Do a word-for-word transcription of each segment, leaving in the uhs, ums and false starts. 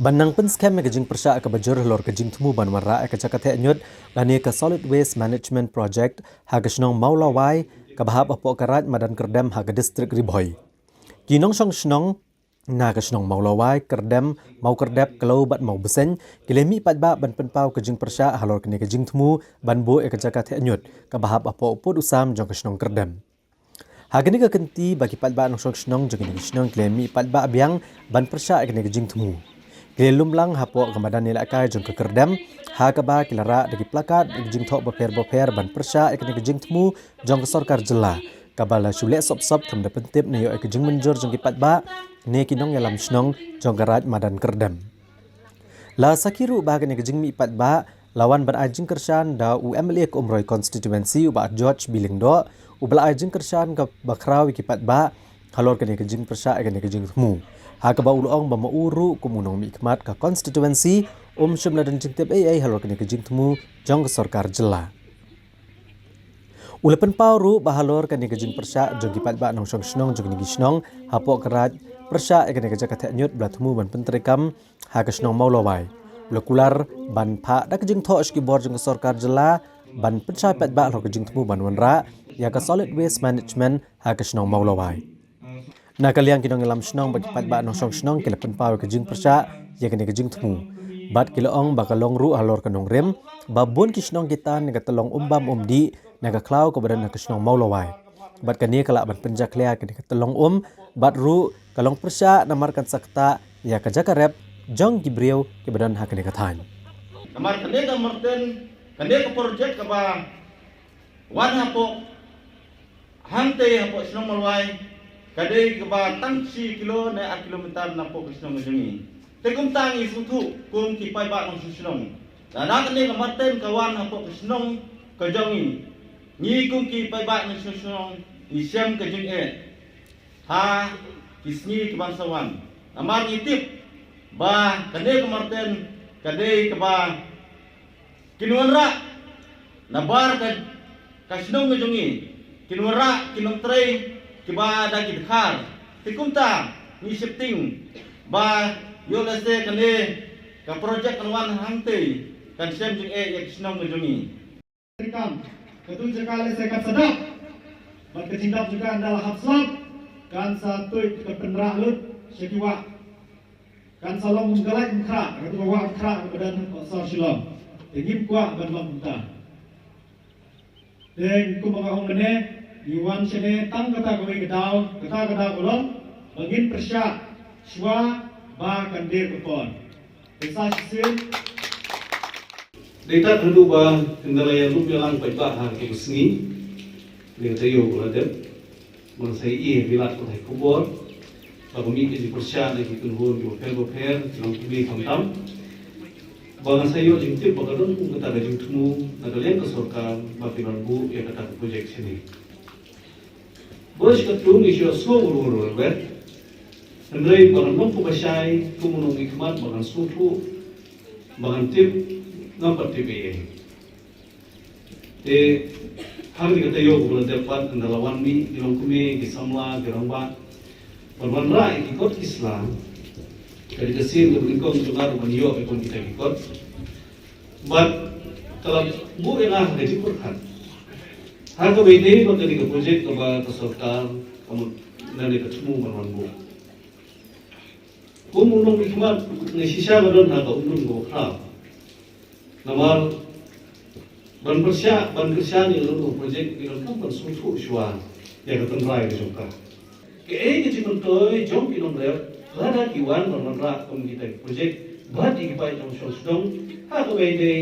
Ban nang pynskhem ïa ka jingpyrshah kaba jur halor ka jingthmu ban wanrah ïa ka jaka theh ñiut lane ka Solid Waste Management Project ha ka shnong Mawlawai kaba hap hapoh ka Raid Madan Kyrdem ha ka distrik Ri Bhoi. Ki nongshong shnong na ka shnong Mawlawai, Kyrdem, Mawkyrdep, Khlaw bad Mawbseiñ ki la mih paidbah ban pynpaw ka jingpyrshah halor kane ka jingthmu ban buh ïa ka jaka theh ñiut kaba hap hapoh u pud u sam jong ka shnong Kyrdem. Ha kane ka kynti ba ki paidbah nongshong shnong jong kine ki shnong ki la mih paidbah biang ban pyrshah ïa kane ka jingthmu. Ki la lum lang hapoh ka madan ïalehkai jong ka Kyrdem ha kaba ki la rah da ki plakat da ki jingthoh bapher bapher ban pyrshah ïa kane ka jingthmu jong ka sorkar jylla kaba la shu leh sop sop kam da pyntip ne ïoh ïa ka jingmynjur jong ki paidbah ne ki nongïalam shnong jong ka Raid Madan Kyrdem. La sakhi ruh ba kane ka jingmih paidbah la wan ban ai jingkyrshan da u M L A ka Umroi Constituency u Bah George B Lyngdoh, uba la ai jingkyrshan kaba khraw ïa ki paidbah halor kane ka jingpyrshah ïa kane ka jingthmu. Ha kaba u la ong ba ma u ruh kum u nongmihkhmat ka constituency um shym la don jingtip ei ei halor kane ka jingthmu jong ka sorkar jylla. U la pynpaw ruh ba halor kane ka jingpyrshah jong ki paidbah nongshong shnong jong kine ki shnong hapoh ka Raid pyrshah ïa kane ka jaka theh ñiut ba la thmu ban pyntreikam ha ka shnong Mawlawai, u la kular ban phah da ka jingthoh sha ki bor jong ka sorkar jylla ban pynshai paidbah halor ka jingthmu ban wanrah ïa ka Solid Waste Management ha ka shnong Mawlawai. Na ka liang ki nongïalam shnong bad ki paidbah nongshong shnong ki la pynpaw ïa ka jingpyrshah ïa kane ka jingthmu bad ki la ong ba ka long ruh halor ka nongrim ba bun ki shnong ki tan na ka tyllong um bam um dih na ka khlaw kaba don ha ka shnong Mawlawai. Bad kane ka lah ban pynjakhlia ïa kane ka tyllong um bad ruh ka long pyrshah namar kan sa ktah ïa ka jaka rep jong ki briew kiba don ha kane ka thaiñ. Namar kane ka Martin, kane ka project kaba wan hapoh hangtei hapoh shnong Mawlawai ka dei kaba tang shi kilo ne ar kilometer napoh ka shnong ka jong ngi. Te kumta ngi sngewthuh kum ki paidbah nongshong shnong, lada kane ka Martin ka wan hapoh ka shnong ka jong ngi, ngi kum ki paidbah nongshong shnong ngi shem ka jingeh ha ki sngi ki ban sa wan. Namar ngi tip ba kane ka Martin ka dei kaba kin wanrah na bar ka, ka shnong ka jong ngi, kin wanrah ki nongtrei kiba da ki dkhar. Te kumta ngi sheptieng ba ïoh lehse kane ka project kan wan hangtei kan shem jingeh ïa ka shnong ka jong ngi. Kam, katu jaka lehse kan sa dap. Bad ka jingdap jaka ynda la hap slap kan sa tuid ka pynrah lut sha ki wah. Kan sa long kum ka lait Umkhrah, katu ka wah Umkhrah kaba don ha sor Shillong. Te ngim kwah ban long kumta. Te kumba nga ong mynne, ngi wan shane tang kata kawei ka daw, kata ka daw ka long ba ngin pyrshah shuwa ba kan dier ka por. Te sa shisien. Dei tat haduh ba ynda la ïalum ïalang paidbah ha katu ka sngi, dei ka taïew ba la dep. Ba nga sa ïohi ïa ki lad pathai khubor ba ka mih ka jingpyrshah na ki kynhun kiba pher ba pher, ki longkmie khamtam. Ba nga sa ïoh jingtip ba ka don kum kata ka jingthmu na ka liang ka sorkar ba kin wan buh ïa kata ka projek shane. Ba shi katlung ngi shu ïohsngew ruh ruh ruh. Hynrei ba ngan long kumba shai kum u nongmihkhmat ba ngan sngewthuh ba ngan tip, ngam pat tip ei ei. Te ha kane ka taïew kaba la dep pat ynda la wan mih ki longkmie, ki samla, ki rangbah ban wanrah ïa ki kot ki sla, ka dei ka sien kaba nyngkong jong nga ruh ban ïoh ïa kum kita ki kot. Bad ka la buh ïa nga ha ka jingpyrkhat ha kaba ïadei bad kane ka projek kaba ka sorkar ka mut lane ka thmu ban wan buh. Kum u nongmihkhmat nga shisha nga don ha ka umdum kaba khraw. Namar ban pyrshah, ban kyrshan ïa kano kano ka projek ngi donkam ban sngewthuh shuwa ïa ka tynrai ka jong ka. Kaei ka jingmyntoi jong ki nongrep lada ki wan ban wanrah kum kita ki projek bad ïa ki paid nongshong shnong ha kaba ïadei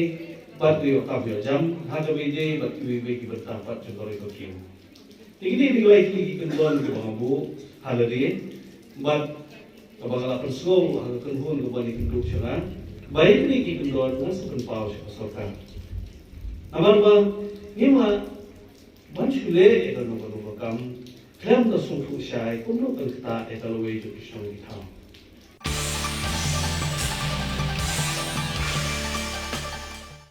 bad ka ïoh kam ïoh jam, ha kaba ïadei bad kiwei kiwei ki bynta pat jong ka roi ka kiew. Te kine ki dei ki lai tylli ki kyndon kiba nga buh ha lade bad kaba nga la pynsngew ha ka kynhun kaba ïakynduh sha nga. Ba ïa kine ki kyndon nga sa pynpaw sha ka sorkar. Namar ba ngim lah ban shu leh ïa kano kano ka kam khlem da sngewthuh shai kumno kan ktah ïa ka lawei jong ki shnong ki thaw.